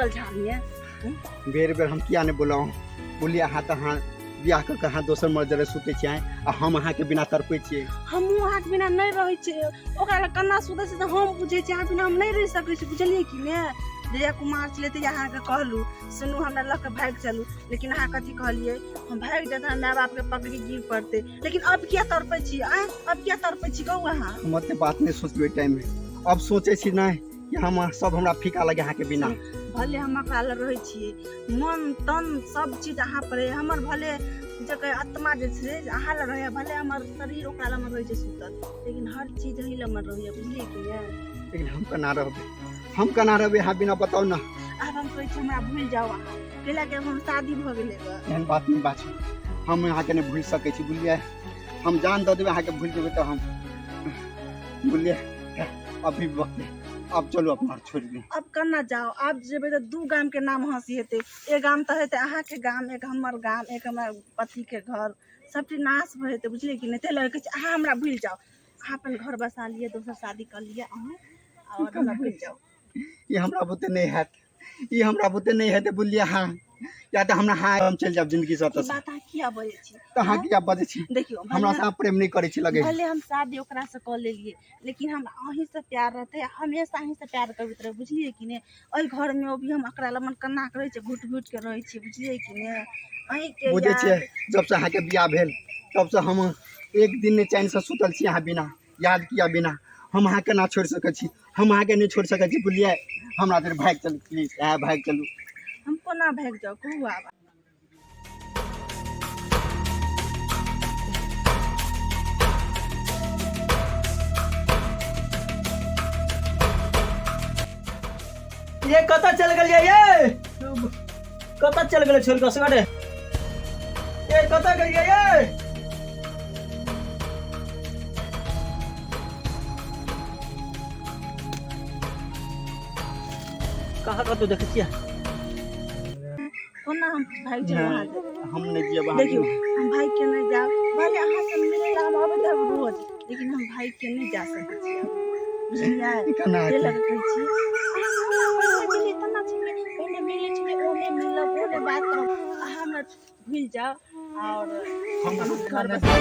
सुतल झाड़िए। बेर बेर हम किया नहि बोलहुँ बोलिए। अहाँ तऽ अहाँ बियाह कऽ के अहाँ दोसर मर्द जरे सुतै छियै आ हम अहाँके बिना तड़पै छियै। हमहूँ अहाँके बिना नहि रहै छियै। ओकरा लग केना सुतै छै तऽ हम बुझै छियै, अहाँ बिना हम नहि रहि सकै छी, बुझलियै कि ने? जहिया कुमार छलै तहिया अहाँके कहलहुँ, सुनू, हमरा लऽ कऽ भागि चलू, लेकिन अहाँ कथी कहलियै? हम भागि जायब तऽ माय बापके पगड़ी गिर पड़तै। लेकिन अब किया तड़पै छी? आँय, अब किया तड़पै छी, कहू अहाँ? हम ओते बात नहि सोचलहुँ ओहि टाइममे। अब सोचै छी नहि कि हम सब हमरा फीका लगे अहाँके बिना। भले हम ओकरा लग रहै छियै, मन तन सब चीज अहाँ पर रहै हमर। भले जे आत्मा जे छै अहाँ लग रहैए, भले हमर शरीर ओकरा लगमे रहै छै सुतल, लेकिन हर चीज अहीं लगमे रहैए, बुझलियै कि नहि? लेकिन हम केना रहबै, हम केना रहबै अहाँ बिना, बताउ ने? आब हम कहै छी, हमरा भूलि जाउ अहाँ, कैला कि आब हम शादी भऽ गेलै ग। एहन बात नहि बात छै। हम अहाँके नहि भूलि सकै छी, बुझलियै? हम जान दऽ देबै, अहाँके भूलि जेबै तऽ हम, बुझलियै? अभी वक्त है, अब चलू, अपना छोड़ि दियौ। अब केना जाउ? आब जेबै तऽ दू गामके नाम हँसी हेतै। एक गाम तऽ हेतै अहाँके गाम, एक हमर गाम, एक हमर पतिके घर, सब चीज नाश भऽ जेतै, बुझलियै कि नहि? ताहि लऽ कऽ कहै छी, अहाँ हमरा भूलि जाउ। अहाँ अपन घर बसा लिअ, दोसर शादी कऽ लिअ अहाँ आओर हमरा भूलि जाउ। ई हमरा बुते नहि हैत, ई हमरा बुते नहि हेतै, बुझलियै अहाँ? या तऽ हमरा हाँ, हम चलि जायब जिंदगी से। ई तऽ बात अहाँ किया बजै छी? तऽ अहाँ किया बजै छी? देखियौ, हमरा भले से अहाँ प्रेम नहि करै छी लगे। भले हम शादी ओकरासँ कऽ लेलियै, लेकिन हम अहीँसँ प्यार रहतै, हमेशा अहीँसँ प्यार करैत रहबै, बुझलियै कि नहि? एहि घरमे अभी हम एकरा लग केना कऽ रहै छियै, घुटि घुटि कऽ रहै छियै, बुझलियै कि नहि? अहीँके बुझै याद छियै, जब से अहाँके बियाह भेल तब से हम एक दिन नहि चैनसँ सुतल छी अहाँ बिना, याद किया बिना। हम अहाँके केना छोड़ि सकै छी? हम अहाँके नहि छोड़ि सकै छी, बुझलियै? हमरा देर भागि चलू प्लीज, इएह भागि चलू। हम कोना भागि जाउ, कहू आब? ये कतऽ चल गेलियै ये? कतऽ चल गेलै छोड़ कऽ सगरे? ये कतऽ गेलियै ये? कहाँ कतौ देखै छियै? कोना हम भागि जाउ अहाँ से? हम नहि जियब अहाँ देखियौ बिना। हम भागि के नहि जायब। भले अहाँ से मिलै लए हम अबैत रहब रोज, लेकिन हम भागि के नहि जा सकै छी आब, बुझलियै? ई केना से हेतै? लऽ कऽ कहै छी, अहाँ हमरा पहिने मिलै तेना छलै, पहिने मिलै छलै, ओने मिलब, ओने बात करब। अहाँ हमरा भूलि जाउ आओर हम अपन अहाँके घर बिना बसा।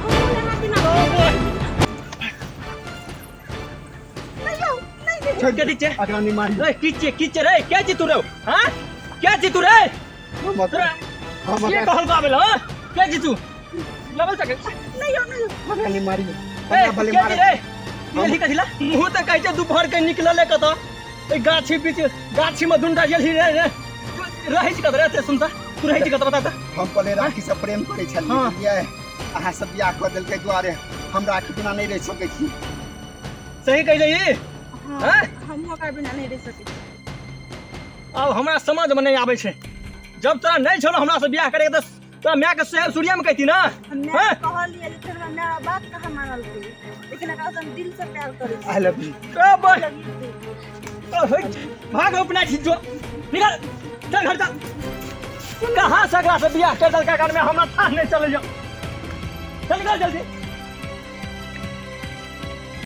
हमहूँ अहाँ बिना नहि यौ, नहि देखियौ। छोड़ि के नीचे अकरा नहि मारी। रे की छियै, की छियै रे? के छी तू रे? हाँ, के छी तू रे? हम तोरा हम के अकरा कहल आबेल? हाँ, के छी तू? लेवल तक नहि यौ, नहि यौ। अकरा नहि मारी। ए हमरा भले के छी मारत। रे? गेलही कथिला? मुँह तऽ कहै छै दुपहर के निकलले कतऽ एहि गाछी बीच, गाछी में दुनटा गेलही रे? रे रहै छी कतऽ रे? एते सुनता, तू रहै छी कतऽ, बता तऽ। हम पहिले राखी से प्रेम करै छलियै। हाँ। बुझलियै? अहाँ सब बियाह कऽ देलकै दुआरे हम राखी बिना नहि रहि सकै छी। सही कहै छै ई? हँ। हैं? हमहूँ ओकरा बिना नहि रहि सकै छी। आब हमरा समझ में नहीं आबै छै। जब तोरा नहीं छलो हमरा से बियाह करे तऽ तोरा माय के सोहे सूर्या में कहती ना? हम माय हैं? के कहलियै, लेकिन हमरा माय बात कहाँ मानलकै? लेकिन एकरा से हम दिल से प्यार करै छी। I love you. A boy. I love you too. ओ होय, भाग अपना छी, जो निकल, चल घर चल। कहाँ से एकरा से बियाह कर देलका घर में, हमरा थाह नहीं चलै जो। चल निकल जल्दी।